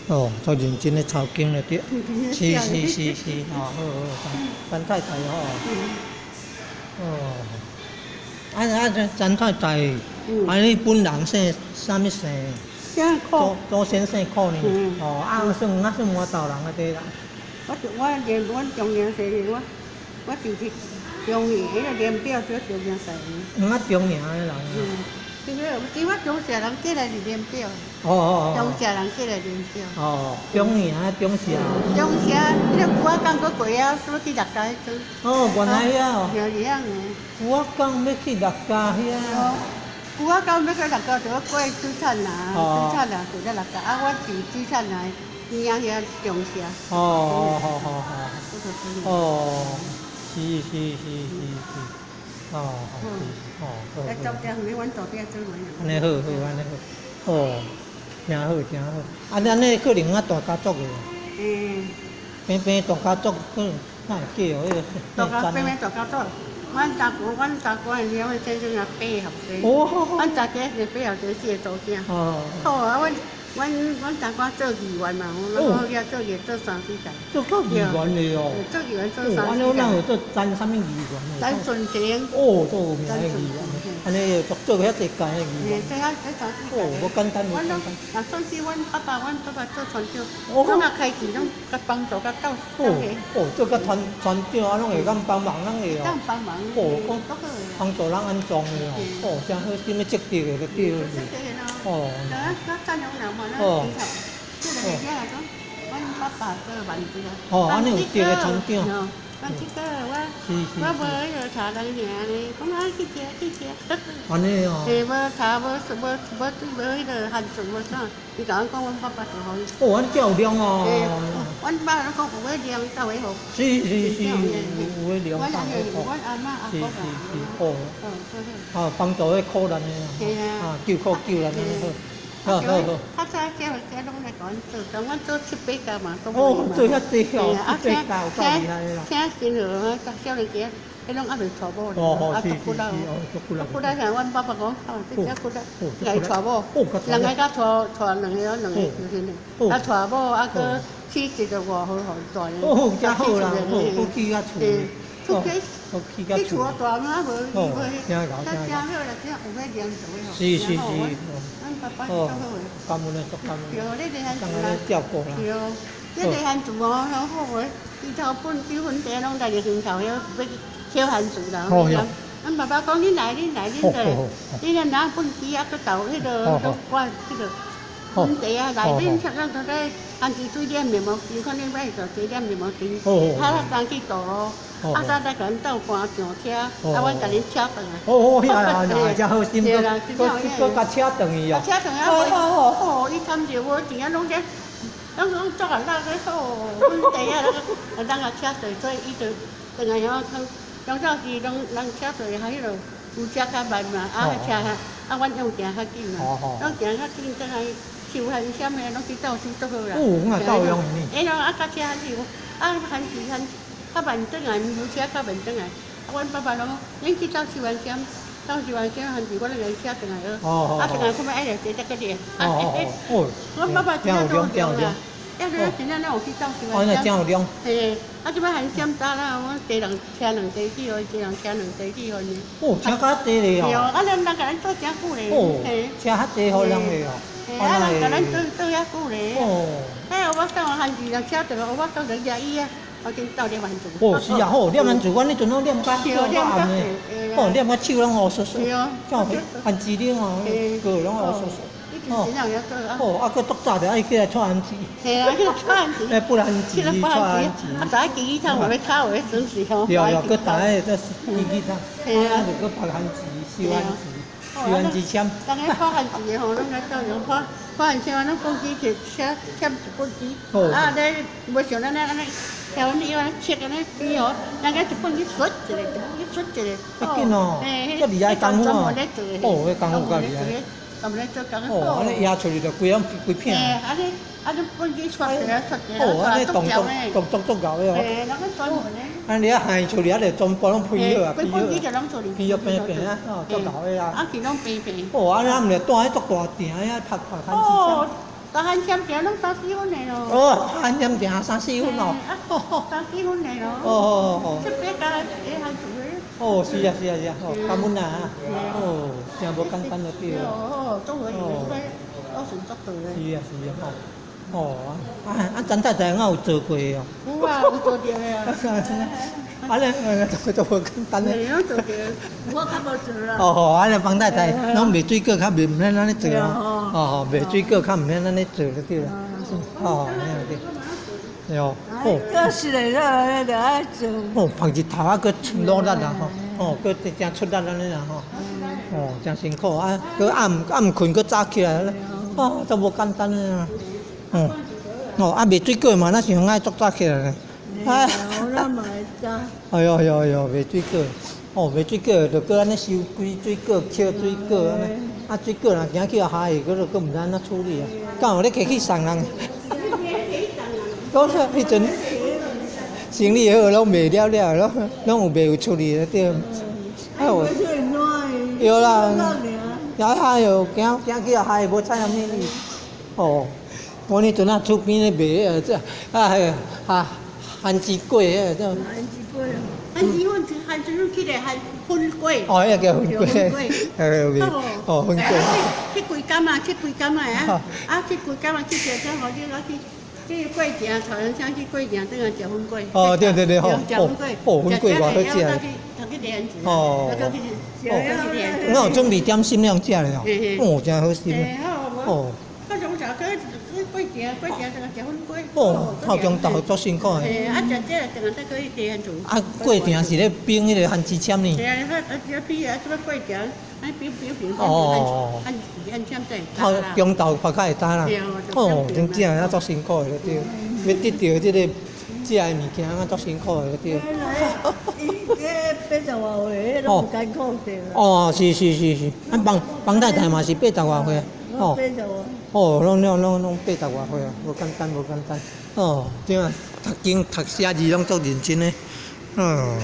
哦，足認真咧抄經咧對。是是是是，哦，好好，陳太太吼。哦。啊啊，陳太太，啊你本人姓啥物姓？姓柯。祖先姓柯呢？哦，啊算啊算麻豆人啊對啦。我連阮中營姓我我住佇中營，彼個連表做中營姓。啊，中營的人。對個，只我中社人過來佇連表。哦哦哦。中社人過來連表。哦，中營中社。中社，彼個龜仔港閣過啊，欲去六家彼村。哦，原來遐哦。對，是遐個。龜仔港欲去六家遐。龜仔港欲去六家，就欲過水產啊，水產啊，就佇六家。啊，我佇水產啊邊仔遐中社。哦哦好好好。哦，是是是是是。哦，是哦，好。啊，祖家遠，阮祖家做遠。按呢好好，按呢好。哦，誠好誠好。啊，按呢可能較大家族的。平平大家族可能哪會叫彼個？大家平平大家族，阮大姑，阮大姑的娘，先生啊八後生。阮大家是八後生四個查某囝。好啊，阮阮阮大哥做議員嘛，我好囝做議做三四屆。做到議員的哦。做議員做三四屆。按呢咱有做詹啥物議員？詹順成。哦，做有名的議員，按呢做做遐濟屆的議員。做遐這三四屆。哦，無簡單，無簡單。若算是阮爸爸，阮爸爸做船長，攏若開錢攏共幫助甲鬥鬥哦，做甲船船長啊，攏會當幫忙，攏會哦。當幫忙。哦，講幫助人安裝的哦，哦，誠好，啥物積極的就對。哦。哦。阮爸爸做萬子啊。哦，按呢有對的船長。講這個我我無彼個茶人爾呢，講啊去食去食。按呢哦。嘿，無茶無無無無彼個番薯無啥，伊共阮講阮爸爸就予伊。哦，按呢遮有量哦。阮爸攏講有的量就會予。是是是，有的量就會予。阮阿嬤阿公是是是，哦。啊，幫助彼苦難的啊，啊，救苦救難的好。好好好。較早這這攏來共阮做，共阮做七八家嘛，都哦，做遐濟哦，七八家有夠厲害啦。請新婦啊，少年家，彼攏猶未娶某咧，啊，足骨力哦，足骨力像阮爸爸講，哦，這遮骨力，來娶某，兩个佮娶娶兩个，兩個就是呢，啊，娶某啊，閣起一個外號予伊大咧。哦，遮好啦，好，好起較厝。出去，去厝大嘛，無無，真𠢕真好啦，這有欲念就會是是是。阮爸爸足好的。感恩的，足感恩。對，你佇番薯啦。照顧啦。對，你佇番薯哦，好好的，枝頭糞酒粉茶攏來佇心頭遐，欲抾番薯啦。阮爸爸講：恁來，恁來，恁來，恁來拿畚箕啊，閣投彼个，閣掛彼个粉茶啊，內面咱都咧番薯水染面膜巾，看恁欲做水染面膜巾，較當去倒路。啊，再來共阮鬥搬上車，啊，阮共恁車轉來。哦哦，遐啊，那遮好心，閣閣共車轉去啊。車轉來，哦哦，伊參著無錢啊，攏咧，攏攏足下力咧，哦，阮弟啊，人共車轉，所以伊就轉來遐，當早時攏人車轉較彼落，有車較慢嘛，啊，車啊，阮用行較緊嘛，攏行較緊，轉來收番啥物攏去鬥收足好啦。哦，阮也鬥用呢。哎，啊，較車較少，啊，番薯番。較慢轉來，牛車較慢轉來。啊，阮爸爸攏講，恁去鬥收番薯，鬥收番薯，番薯我來共𪜶車轉來好。啊，轉來看覓愛來坐才閣掠。哦。阮爸爸真正都有量啦，抑個真正咱有去鬥收番薯。真有量。嘿，啊，這擺番薯早啦，阮一人車兩袋去，予伊一人車兩袋去予伊。哦，車較濟咧哦。對，啊，咱人共咱做誠久咧。哦。車較濟予人咧哦。嘿，啊，人共咱做做遐久咧。哦。哎，我送番薯人車轉來，我送轉掠伊啊。我先鬥念番薯。哦，是啊，好，念番薯，阮彼陣攏念甲手拢暗的，哦，念甲手攏烏索索，叫番薯奶哦，過攏烏索索。哦，哦，啊，閣足早就愛起來帶番薯。嘿啊，去帶番薯。哎，不然子，帶番薯。啊，逐个機器桶嘛欲敲有彼損勢吼。對對，閣逐个這機器桶，啊，就閣拔番薯、收番薯、收番薯籤。逐个破番薯的吼，攏來鬥用破破番薯，攏講機一寫簽一本紙，啊，咧無像咱按呢。像阮伊安尼切按呢邊吼，人家一本去刷一个，一本去刷一個。遮緊哦，遮厲害功夫哦。哦，彼功夫較厲害。專門咧做工。哦，按呢壓出去就規攏規片。嘿，按呢按呢畚箕刷一個刷一個，哦，按呢動作動動作足𠢕的哦。嘿，人個專門的。按呢啊，出去啊，就全部攏批好啊，批好。畚箕就攏出去。批好平平啊，哦，足𠢕的啊。啊，是攏平平。哦，按呢毋是蹛佇足大埕遐拍拍番薯。哦。大漢簽訂攏三四分的咯。哦，番簽訂三四分哦。三四分的咯。哦哦哦。七八家會番薯的。哦，是啊是啊是啊，哦，感恩啊，哦，真無簡單就對了。哦，做伙用的，都算足多的。是啊是啊，吼。哦，啊啊，陳太太敢有做過哦？有啊，有做著的啊。啊，咧，做做無簡單咧。攏做著，我較無做啦。哦，啊，咧方太太攏賣水果較袂毋免按呢做啊。哦，賣水果較毋免按呢做就對啦。哦，按呢對。對哦。哦。這是嘞，這愛做。哦，曬日頭啊，閣努力啦吼，哦，閣真出力按呢啦吼。哦，真辛苦啊！閣暗暗睏，閣早起來，哦，都無簡單啊。嗯。哦，啊賣水果嘛，若是愛足早起來咧。啊，我嘛會早。哎喲哎喲哎喲，賣水果，哦，賣水果就閣按呢收幾水果、捡水果按呢。啊，水果若驚去予害，閣就閣毋知按怎處理啊。敢有咧摕去送人？講彼陣生理好，攏賣了了，攏攏有賣有出去的對。啊有。對啦。啊喲，驚驚去予害，無采啥物哦，我彼陣啊，厝邊咧賣彼個這啊啊番薯粿彼個這。番薯粿。番薯粉，番薯粉起來番粉粿。哦，彼個叫粉粿。哦，粉粿。去幾工啊？去幾工啊？啊，去幾工啊？去食啥？好，你攞去。去過埕，朝陽鄉去過埕，轉來食粉粿。哦，對對對，吼，食粉粿，哦，粉粿偌好食。哦。我有準備點心兩食咧哦，哦，真好食。哦。我從小去過埕，過埕轉來食粉粿。哦，透中晝足辛苦的。嘿，啊，食這個轉來再去地番薯。啊，過埕是咧冰彼個番薯籤呢。嘿啊，啊，啊，比啊，這個過埕，啊，冰冰冰。哦。番番簽仔。透中晝拍較會焦啦。哦，真正啊，足辛苦的對。欲得著這個食的物件，啊，足辛苦的對。伊這八十外歲，攏有艱苦著。哦，是是是是，啊，方方太太嘛是八十外歲，哦。哦，攏攏攏攏八十外歲啊，無簡單無簡單。哦，這啊讀經讀寫字攏足認真的，嗯。